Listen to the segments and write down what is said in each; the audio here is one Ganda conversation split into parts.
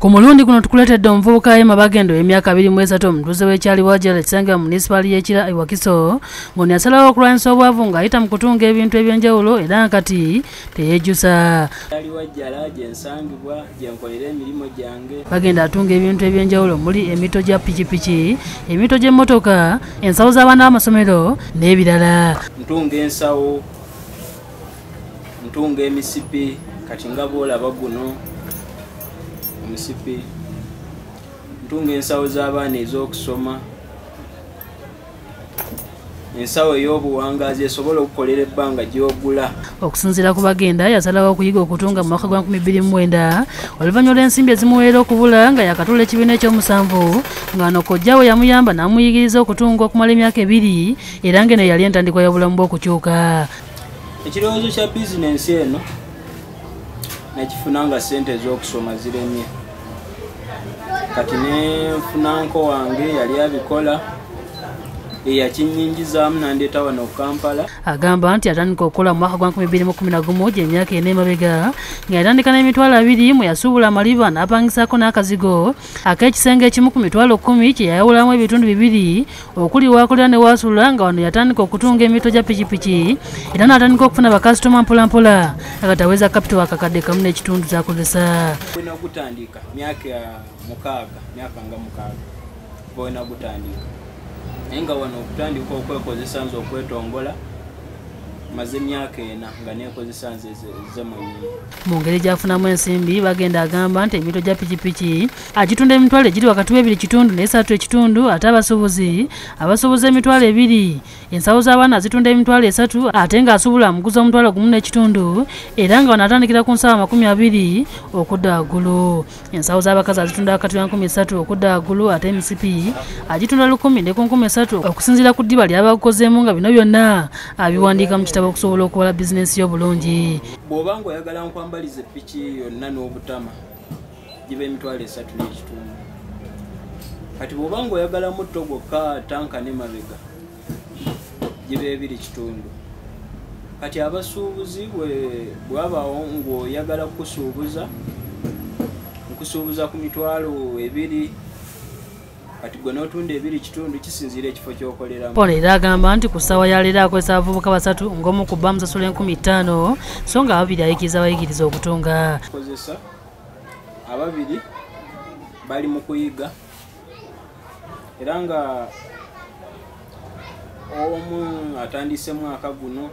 Ku mulundi guno tukuleetedde omuvubuka Emma Bagenda ow'emyaka 23 omutuuze w'ekyali Wajjala ekisangibwa mu munisipaali y'e Kira e Wakiso, ng'ono yasalawo okulwanyisa obwavu ng'ayita mu kutunga ebintu eby'enjawulo era kati teyeejjusa. Kyali Wajjala gye nsangibwa gye nkolera emirimu gyange. Bagenda atunga ebintu eby'enjawulo muli emito gya pikipiki, emito gy'emmotoka, ensawo z'abaana b'amasomero n'ebirala. Ntunga ensawo, ntunga emisipi, kati nga bw'olaba guno omusipi, ntunga ensawo z'abaana ez'okusoma, ensawo ey'obuwangaazi esobola okukolera ebbanga gy'ogula. Okusinziira ku Bagenda, yasalawo okuyiga okutunga mu mwaka gwa 2009 oluvannyuma lw'ensimbi ezimuweera okubula nga yakatula ekibiina ekyomusanvu, nga no kojja we yamuyamba n'amuyigiriza okutunga okumala emyaka 2 era ng'eno yali entandikwa y'obulamu bw'okukyuka. Ekirowoozo kya bizinensi eno nakifuna nga ssente ez'okusoma ziremye, kati nenfuna nko wange yali abikola eyakinnyingizaamu nandeeta wano Kampala. Agamba nti yatandika okukola mu mwaka gwa 2011 gy'emyaka 4 emabega, nga yatandika n'emitwalo 2 mwe yasuubula amaliba n'apangisaako n'akazigo ak'ekisenge ekimu ku mitwalo 10 kye yayawulamu ebitundu 2 okuli waakolera ne waasula, nga wano yatandika okutunga emito gya pikipiki era n'atandika okufuna bakasitoma mpolampola akataweza kapito akakadde kamu n'ekitundu z'akozesa. Wena gutandika myaka 6, myaka nga 6 wena gutandika, naye nga wano okutandika okwekozesa nze okwetongola maze emyaka 4 nga neekozesa nze ze mwennyini. Mu ngeri gy'afunamu ensimbi, Bagenda agamba nti emito gya pikipiki agitunda emitwalo egiri wakati w'ebiri kitundu n'esatu ekitundu, ate abasuubuzi abasuubuza emitwalo 2, ensawo z'abaana zitunda emitwalo 3, ate ng'asuubula amuguza omutwalo 1.5 era nga wano atandikira ku nsawo 20 okudda waggulu. Ensawo z'abakazi azitunda wakati wa 3000 okudda waggulu, ate emisipi agitunda 1000 ne ku 3000 okusinziira ku ddiba ly'abagukozeemu, nga bino byonna abiwandiika mu kitabo okusobola okukola bizinensi y'obulungi. Bw'oba ng'oyagala nkwambaliza epiki yonna n'obutama giba emitwalo 3.5, kati bw'oba ng'oyagala mutto gwokka tanka ne mabega giba 2.5. Kati abasuubuzi bw'abaawo ng'oyagala kusuubuza, nkusuubuza ku mitwalo 2, kati gwe n'otunda 2.5 kisinziira ekifo ky'okoleramu. Ono era agamba nti ku ssaawa ya leero akozesa abavubuka 3 ng'omu ku bo amusasula 5000 so nga 2 ayigiriza abayigiriza okutunga. Kozesa ababiri bali mu kuyiga era nga omu atandise mwaka guno,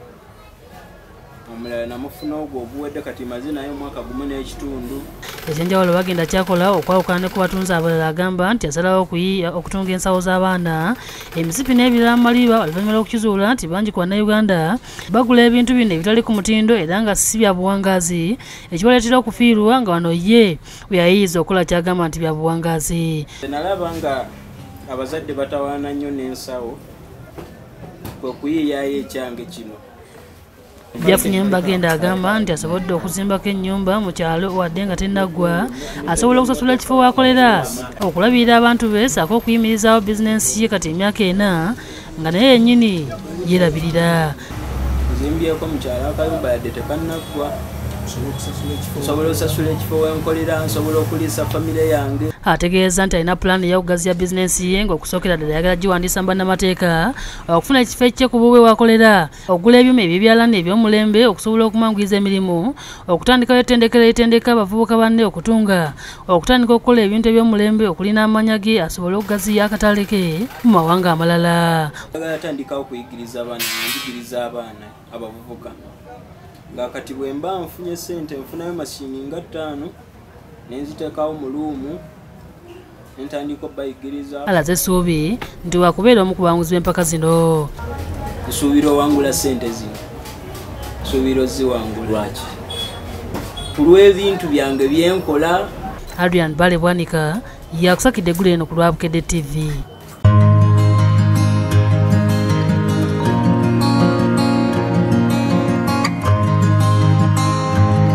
omulala namufuna ogwo oguwedde, kati maze naye omwaka 1.5. Ekyenjawulo Bagenda kyakola okwawukana ne ku batunzi abalala, agamba nti yasalawo okutunga ensawo z'abaana, emisipi n'ebirala mu maliba oluvannyuma lw'okukizuula nti bangi ku Bannayuganda bagula ebintu bino ebitali ku mutindo era nga si bya buwangaazi, ekibaleetera okufiirwa, nga wano ye bwe yayiyiza okukola ky'agamba nti bya buwangaazi. Nalaba nga abazadde batawaana nnyo n'ensawo, kwe kuyiiyaayo ekyange kino. Byafunyemu Bagenda agamba nti asobodde okuzimbako ennyumba mu kyalo wadde nga tennaggwa, asobola okusasula ekifo w'akolera, okulabirira abantu be ssaako okuyimirizaawo bizinensi ye kati emyaka 4 nga naye yennyini yeerabirira. Nzimbyeko mu kyalo akayumba yadde tekannaggwa, nsobola okusasula ekifo wenkolera, nsobola okuliisa famire yange. Ategeeza nti alina pulaani ey'okugaziya bizinensi ye ng'okusookera ddala ayagala giwandiisa mu bannamateeka, okufuna ekifo ekye ku bubwe w'akolera, okugula ebyuma eby'ebyalaani eby'omulembe okusobola okumanguyiza emirimu, okutandikawo ettendekero eritendeka abavubuka banne okutunga, okutandika okukola ebintu eby'omulembe okuli n'amanya ge asobole okugaziya akatale ke mu mawanga amalala. Njagala tandikawo okuyigiriza abaana, njigiriza abaana abavubuka, nga kati bwe mba nfunye ssente nfunayo mashini nga 5 ne nziteekawo mu luumu ntandika obayigiriza. Alaze essuubi nti wakubeera omu ku bawanguzi b'empaka zino. Nsuubira owangula ssente zino, nsuubira oziwangula. Lwaki? Ku lw'ebintu byange bye nkola. Adrian Bale Bwanika yakusakidde eggulu eno ku lwa Bukedde TV.